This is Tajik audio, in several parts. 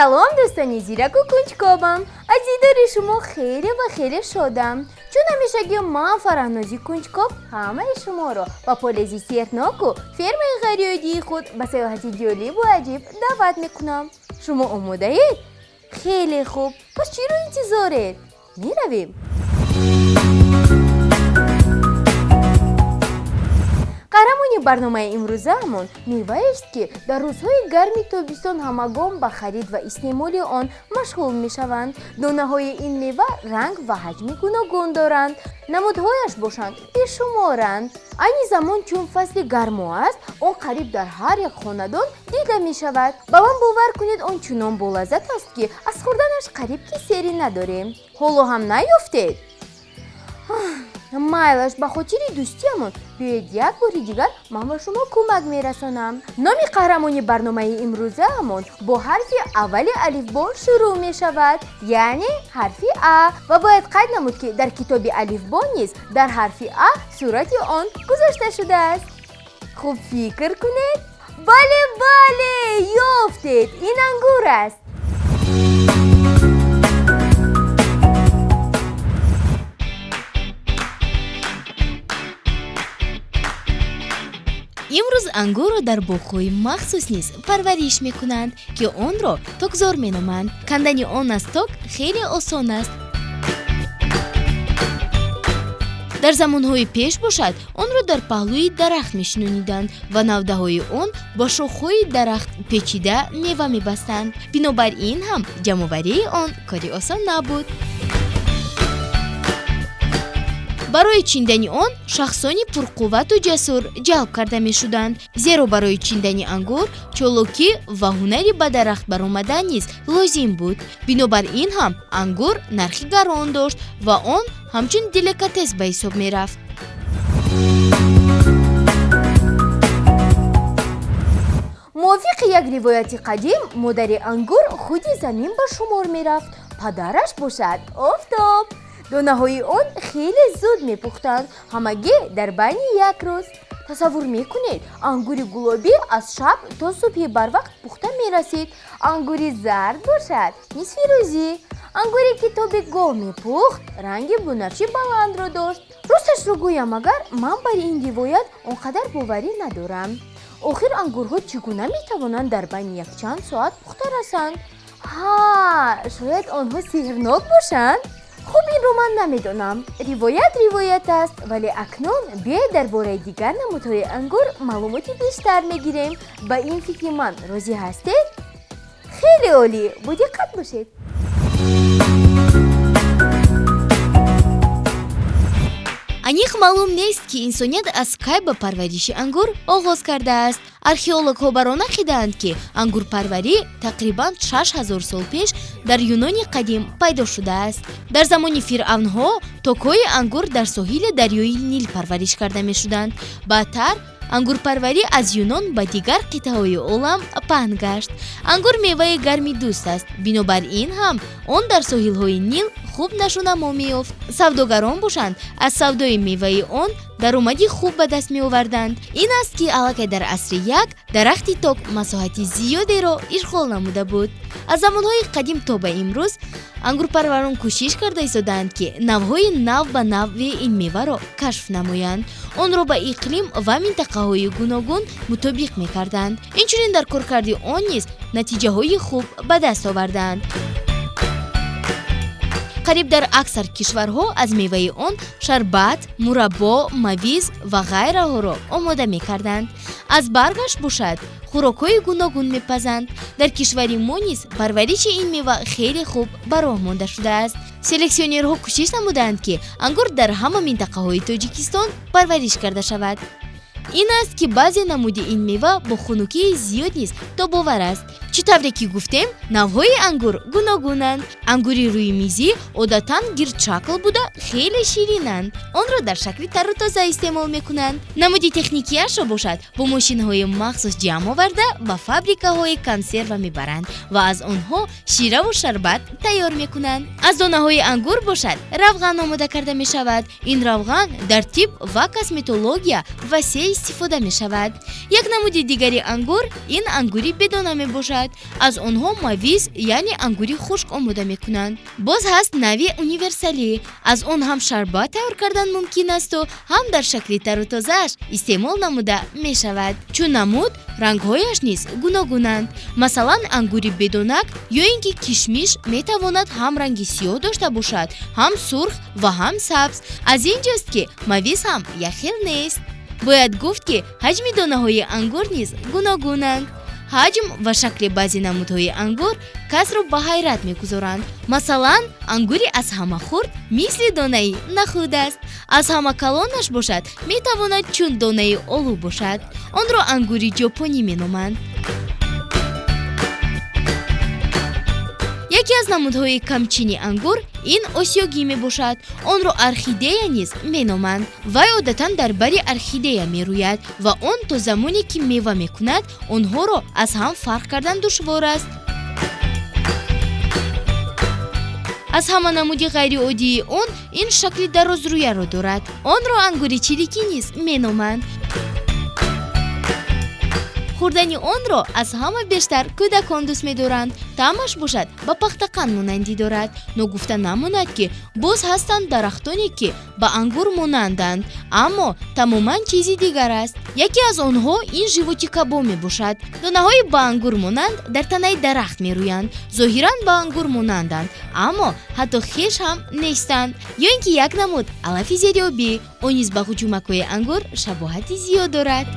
Салом, дӯстони зираку кунҷкобам. Аз дидори шумо хеле ва хеле шодам, чун ҳамешагӣ ман, Фараҳнози кунҷкоб, ҳамаи шуморо ба полези сеҳрноку фермаи ғайриоддии худ ба саёҳати ҷолибу аҷиб даъват мекунам. Шумо омодаед? Хеле хуб, пас чиро интизоред? Меравем. Қаҳрамони барномаи имрӯзаамон меваест, ки дар рӯзҳои гарми тобистон ҳамагон ба харид ва истеъмоли он машғул мешаванд. Донаҳои ин мева ранг ва ҳаҷми гуногун доранд, намудҳояш бошанд бешуморанд. Айни замон, чун фасли гармо аст, он қариб дар ҳар як хонадон дида мешавад. Ба ман бовар кунед, он чунон болаззат аст, ки аз хӯрданаш қариб ки серӣ надорем. Ҳоло ҳам наёфтед? Майлаш, ба хотири дӯстиамон биёед, як бори дигар ман ба шумо кӯмак мерасонам. Номи қаҳрамони барномаи имрӯзаамон бо ҳарфи аввали алифбо шурӯъ мешавад, яъне ҳарфи А. Ва бояд қайд намуд, ки дар китоби алифбо низ дар ҳарфи А сурати он гузошта шудааст. Хуб фикр кунед. Бале, бале, ёфтед, ин ангур аст. Имрӯз ангурро дар боғҳои махсус низ парвариш мекунанд, ки онро токзор меноманд. Кандани он аз ток хеле осон аст. Дар замонҳои пеш бошад, онро дар паҳлӯи дарахт мешинониданд ва навдаҳои он ба шохҳои дарахт печида мева мебастанд. Бинобар ин ҳам ҷамъоварии он кори осон набуд. Барои чиндани он шахсони пурқуввату ҷасур ҷалб карда мешуданд, зеро барои чиндани ангур чолокӣ ва ҳунари ба дарахт баромадан низ лозим буд. Бинобар ин ҳам ангур нархи гарон дошт ва он ҳамчун деликатес ба ҳисоб мерафт. Мувофиқи як ривояти қадим, модари ангур худи замин ба шумор мерафт, падараш бошад офтоб. Донаҳои он хеле зуд мепухтанд, ҳамагӣ дар байни як рӯз. Тасаввур мекунед, ангури гулобӣ аз шаб то субҳи барвақт пухта мерасид, ангури зард бошад нисфи рӯзӣ. Ангуре ки то бегоҳ мепухт, ранги бунафши баландро дошт. Росташро гӯям, агар ман бар ин ривоят он қадар боварӣ надорам. Охир ангурҳо чӣ гуна метавонанд дар байни якчанд соат пухта расанд? Ҳа, шояд онҳо сеҳрнок бошанд. Хуб, инро ман намедонам. Ривоят ривоят аст, вале акнун биёед, дар бораи дигар намудҳои ангур маълумоти бештар мегирем. Ба ин фикри ман розӣ ҳастед? Хеле олӣ, бодиққат бошед. Аниқ маълум нест, ки инсоният аз кай ба парвариши ангур оғоз кардааст. Археологҳо бар он ақидаанд, ки ангурпарварӣ тақрибан 6000 сол пеш дар Юнони қадим пайдо шудааст. Дар замони фиръавнҳо токҳои ангур дар соҳили дарёи Нил парвариш карда мешуданд. Баъдтар ангурпарварӣ аз Юнон ба дигар қитъаҳои олам паҳн гашт. Ангур меваи гарми дӯст аст, бинобар ин ҳам он дар соҳилҳои Нил хуб нашъунамо меёфт. Савдогарон бошанд, аз савдои меваи он даромади хуб ба даст меоварданд. Ин аст, ки аллакай дар асри як дарахти ток масоҳати зиёдеро ишғол намуда буд. Аз замонҳои қадим то ба имрӯз ангурпарварон кӯшиш карда истодаанд, ки навъҳои нав ба нави ин меваро кашф намоянд. Онро ба иқлим ва минтақаҳои гуногун мутобиқ мекарданд. Инчунин дар коркарди он низ натиҷаҳои хуб ба даст оварданд. Қариб дар аксар кишварҳо аз меваи он шарбат, мураббо, мавиз ва ғайраҳоро омода мекарданд. Аз баргаш бошад, хӯрокҳои гуногун мепазанд. Дар кишвари мо низ парвариши ин мева хеле хуб ба роҳ монда шудааст. Селексионерҳо кӯшиш намуданд, ки ангур дар ҳама минтақаҳои Тоҷикистон парвариш карда шавад. Ин аст, ки баъзе намуди ин мева бо хунукии зиёд низ тобовар аст. Чӣ тавре ки гуфтем, навъҳои ангур гуногунанд. Ангури рӯи мизӣ одатан гирдшакл буда, хеле ширинанд. Онро дар шакли тару тоза истеъмол мекунанд. Намуди техникияшро бошад, бо мошинҳои махсус ҷамъ оварда, ба фабрикаҳои консерва мебаранд ва аз онҳо шираву шарбат тайёр мекунанд. Аз донаҳои ангур бошад, равған омода карда мешавад. Ин равған дар тиб ва косметология васеъ истифода мешавад. Як намуди дигари ангур ин ангури бедона мебошад. мешавад. Аз онҳо мавиз, яъне ангури хушк омода мекунанд. Боз ҳаст нави универсалӣ. Аз он ҳам шарбат тайёр кардан мумкин асту, ҳам дар шакли тару тозааш истеъмол намуда мешавад. Чун намуд, рангҳояш низ гуногунанд. Масалан, ангури бедонак ё ин ки кишмиш метавонад ҳам ранги сиёҳ дошта бошад, ҳам сурх ва ҳам сабз. Аз ин ҷост, ки мавиз ҳам якхел нест. Бояд гуфт, ки ҳаҷми донаҳои ангур низ гуногунанд. Ҳаҷм ва шакли баъзе намудҳои ангур касро ба ҳайрат мегузоранд. Масалан, ангури аз ҳама хурд мисли донаи нахӯд аст. Аз ҳама калонаш бошад, метавонад чун донаи олу бошад. Онро ангури ҷопонӣ меноманд. Яке аз намудҳои камчини ангур ин осиёгӣ мебошад. Онро орхидея низ меноманд. Вай одатан дар бари орхидея мерӯяд ва он то замоне ки мева мекунад, онҳоро аз ҳам фарқ кардан душвор аст. Аз ҳама намуди ғайриоддии он ин шакли дарозрӯяро дорад. Онро ангури чирикӣ низ меноманд. Хӯрдани онро аз ҳама бештар кӯдакон дӯст медоранд. Таъмаш бошад, ба пахтақанд монандӣ дорад. Ногуфта намонад, ки боз ҳастанд дарахтоне, ки ба ангур монанданд, аммо тамоман чизи дигар аст. Яке аз онҳо ин животикабо мебошад. Донаҳои ба ангур монанд дар танаи дарахт мерӯянд. Зоҳиран ба ангур монанданд, аммо ҳатто хеш ҳам нестанд. Ё ин ки як намуд алафи зериобӣ. Он низ ба ҳуҷумакҳои ангур шабоҳати зиёд дорад.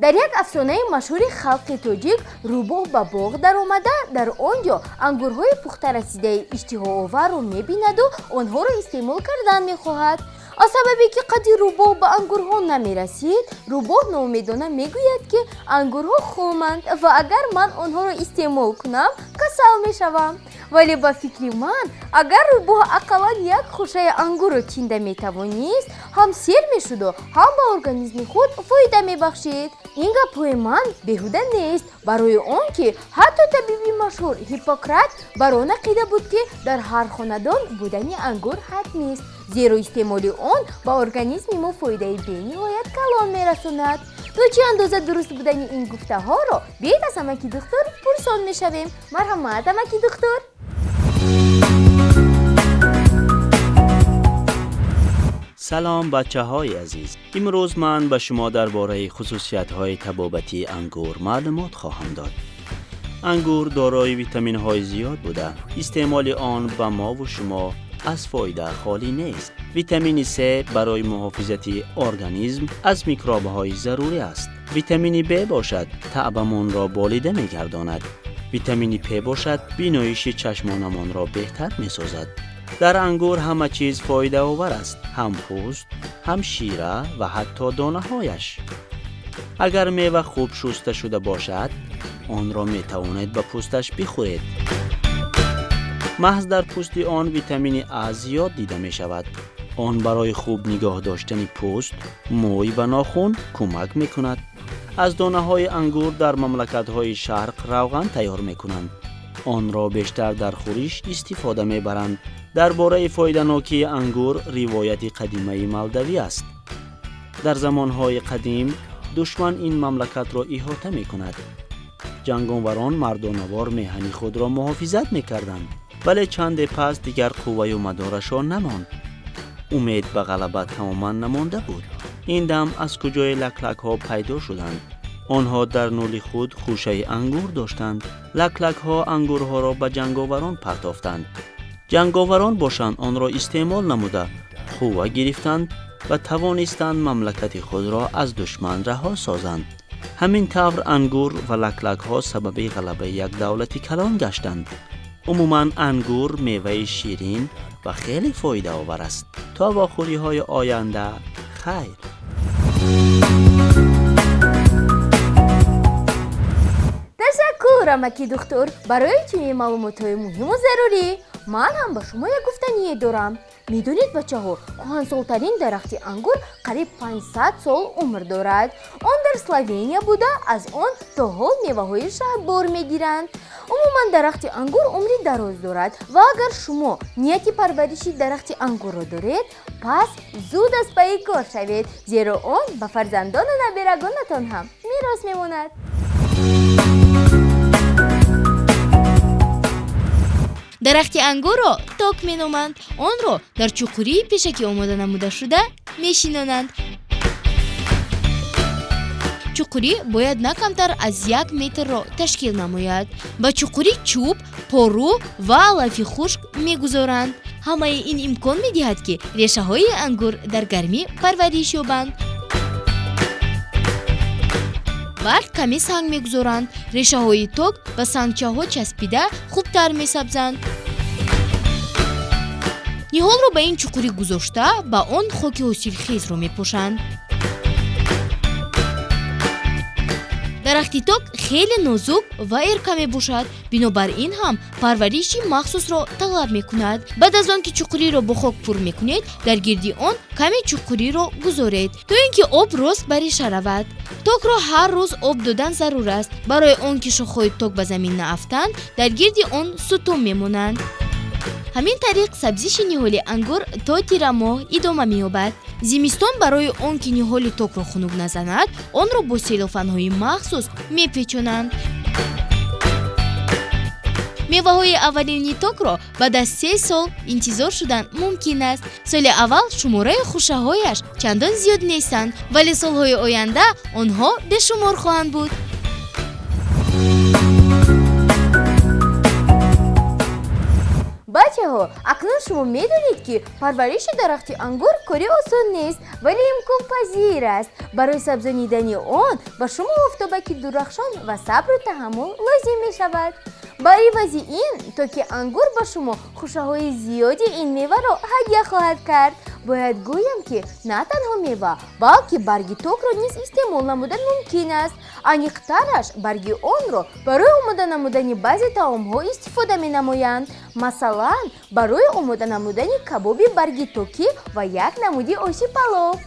Дар як афсонаи машҳури халқи тоҷик рӯбоҳ ба боғ даромада, дар он ҷо ангурҳои пухтарасидаи иштиҳооварро мебинаду онҳоро истеъмол кардан мехоҳад. Аз сабабе ки қадди рӯбоҳ ба ангурҳо намерасид, рӯбоҳ ноумедона мегӯяд, ки ангурҳо хоманд ва агар ман онҳоро истеъмол кунам, касал мешавам. Вале ба фикри ман, агар рӯбоҳ ақаллан як хӯшаи ангурро чинда метавонист, ҳам сер мешуду, ҳам ба организми худ фоида мебахшид. Ин гапҳои ман беҳуда нест, барои он ки ҳатто табиби машҳур Ҳиппократ бар он ақида буд, ки дар ҳар хонадон будани ангур ҳатмист, зеро истеъмоли он ба организми мо фоидаи бениҳоят калон мерасонад. То чӣ андоза дуруст будани ин гуфтаҳоро биёед аз амаки духтур пурсон мешавем. Марҳамат, амаки духтур. Салом, бачаҳои азиз. Имрӯз ман ба шумо дар бораи хусусиятҳои табобатии ангур маълумот хоҳам дод. Ангур дорои витаминҳои зиёд буда, истеъмоли он ба мову шумо аз фоида холӣ нест. Витамини С барои муҳофизати организм аз микробҳои зарурӣ аст. Витамини Б бошад, таъбамонро болида мегардонад. Витамини П бошад, биноиши чашмонамонро беҳтар месозад. Дар ангур ҳама чиз фоидаовар аст, ҳам пӯст, ҳам шира ва ҳатто донаҳояш. Агар мева хуб шуста шуда бошад, онро метавонед ба пӯсташ бихӯред. Маҳз дар пӯсти он витамини А зиёд дида мешавад. Он барои хуб нигоҳ доштани пӯст, мӯй ва нохун кӯмак мекунад. Аз донаҳои ангур дар мамлакатҳои шарқ равған тайёр мекунанд. Онро бештар дар хӯриш истифода мебаранд. Дар бораи фоиданокии ангур ривояти қадимаи молдавӣ аст. Дар замонҳои қадим душман ин мамлакатро иҳота мекунад. Ҷанговарон мардонавор меҳани худро муҳофизат мекарданд, вале чанде пас дигар қувваю мадорашон намонд. Умед ба ғалаба тамоман намонда буд. Ин дам аз куҷои лаклакҳо пайдо шуданд. Онҳо дар нули худ хӯшаи ангур доштанд. Лаклакҳо ангурҳоро ба ҷанговарон партофтанд. Ҷанговарон бошанд, онро истеъмол намуда қувва гирифтанд ва тавонистанд мамлакати худро аз душман раҳо созанд. Ҳамин тавр ангур ва лаклакҳо сабаби ғалабаи як давлати калон гаштанд. Умуман, ангур меваи ширин ва хеле фоидаовар аст. То вохӯриҳои оянда, хайр. Ташаккур, амаки духтур, барои чунин маълумотҳои муҳиму зарурӣ. Ман ҳам ба шумо як гуфтание дорам. Медонед бачаҳо, кӯҳансолтарин дарахти ангур қариб 500 сол умр дорад. Он дар Словения буда, аз он то ҳол меваҳои шаҳдбор мегиранд. Умуман дарахти ангур умри дароз дорад ва агар шумо нияти парвариши дарахти ангурро доред, пас зуд аз пайи кор шавед, зеро он ба фарзандону наберагонатон ҳам мерос мемонад. Дарахти ангурро ток меноманд. Онро дар чуқурии пешакӣ омода намудашуда мешинонанд. Чуқурӣ бояд на камтар аз 1 метрро ташкил намояд. Ба чуқурӣ чӯб, пору ва алафи хушк мегузоранд. Ҳамаи ин имкон медиҳад, ки решаҳои ангур дар гармӣ парвариш ёбанд. Баъд каме санг мегузоранд. Решаҳои ток ба сангчаҳо часпида хубтар месабзанд. Ниҳолро ба ин чуқурӣ гузошта, ба он хоки ҳосилхезро мепошанд. Дарахти ток хеле нозук ва эрка мебошад. Бинобар ин ҳам парвариши махсусро талаб мекунад. Баъд аз он ки чуқуриро бо хок пур мекунед, дар гирди он каме чуқуриро гузоред, то ин ки об рост ба реша равад. Токро ҳар рӯз об додан зарур аст. Барои он ки шохҳои ток ба замин наафтанд, дар гирди он сутун мемонанд. Ҳамин тариқ сабзиши ниҳоли ангур то тирамоҳ идома меёбад. Зимистон барои он ки ниҳоли токро хунук назанад, онро бо селофанҳои махсус мепечонанд. Меваҳои аввалини токро баъд аз 3 сол интизор шудан мумкин аст. Соли аввал шумораи хушаҳояш чандон зиёд нестанд, вале солҳои оянда онҳо бешумор хоҳанд буд. Бачаҳо, акнун шумо медонед, ки парвариши дарахти ангур кори осон нест, вале имконпазир аст. Барои сабзонидани он ба шумо офтобаки дурахшон ва сабру таҳаммул лозим мешавад. Ба ивази ин, то ки ангур ба шумо хушаҳои зиёди ин меваро ҳадя хоҳад кард. Бояд гӯям, ки на танҳо мева, балки барги токро низ истеъмол намудан мумкин аст. Аниқтараш, барги онро барои омода намудани баъзе таомҳо истифода менамоянд. Масалан, барои омода намудани кабоби барги токӣ ва як намуди оши палов.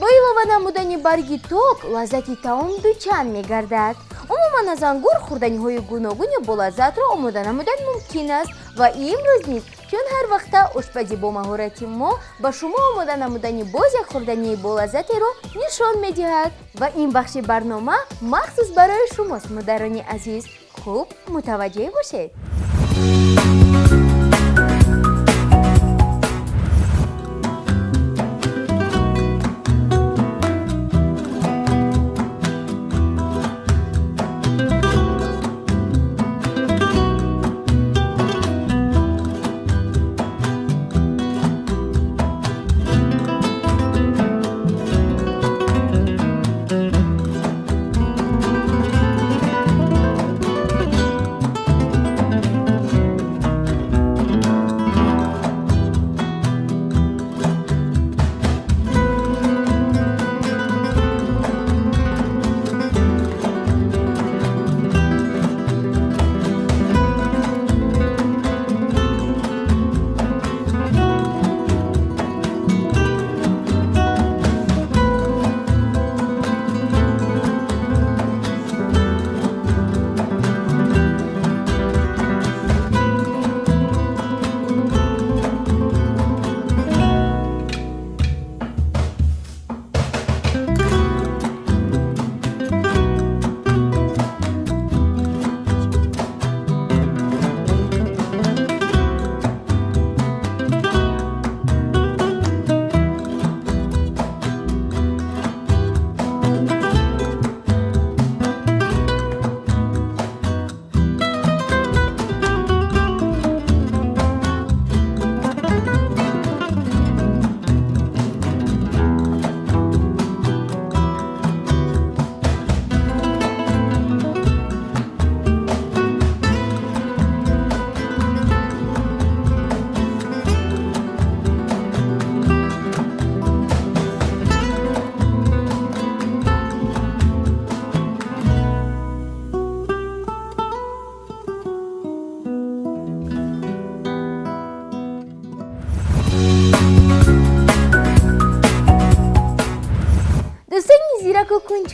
Бо илова намудани барги ток лаззати таом дучанд мегардад. Умуман аз ангур хӯрданиҳои гуногуни болаззатро омода намудан мумкин аст ва имрӯз низ чун ҳар вақта ошпази бо маҳорати мо ба шумо омода намудани боз як хӯрдании болаззатеро нишон медиҳад. Ва ин бахши барнома махсус барои шумост, модарони азиз. Хуб мутаваҷҷеҳ бошед.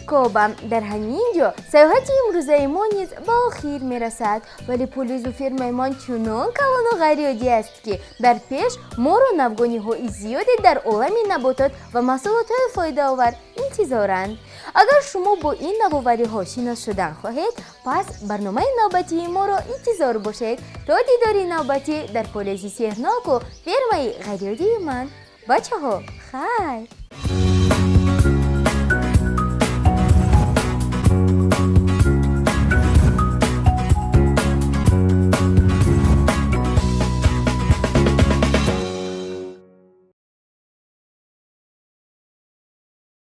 Кунҷкобам. Дар ҳамин ҷо саёҳати имрӯзаи мо низ ба охир мерасад, вале полизу фермаи ман чунон калону ғайриоддӣ аст, ки дар пеш моро навгониҳои зиёде дар олами наботот ва маҳсулотҳои фоидаовар интизоранд. Агар шумо бо ин навовариҳо шинос шудан хоҳед, пас барномаи навбатии моро интизор бошед. То дидори навбатӣ дар полези сеҳрноку фермаи ғайриоддии ман, бачаҳо, хайр.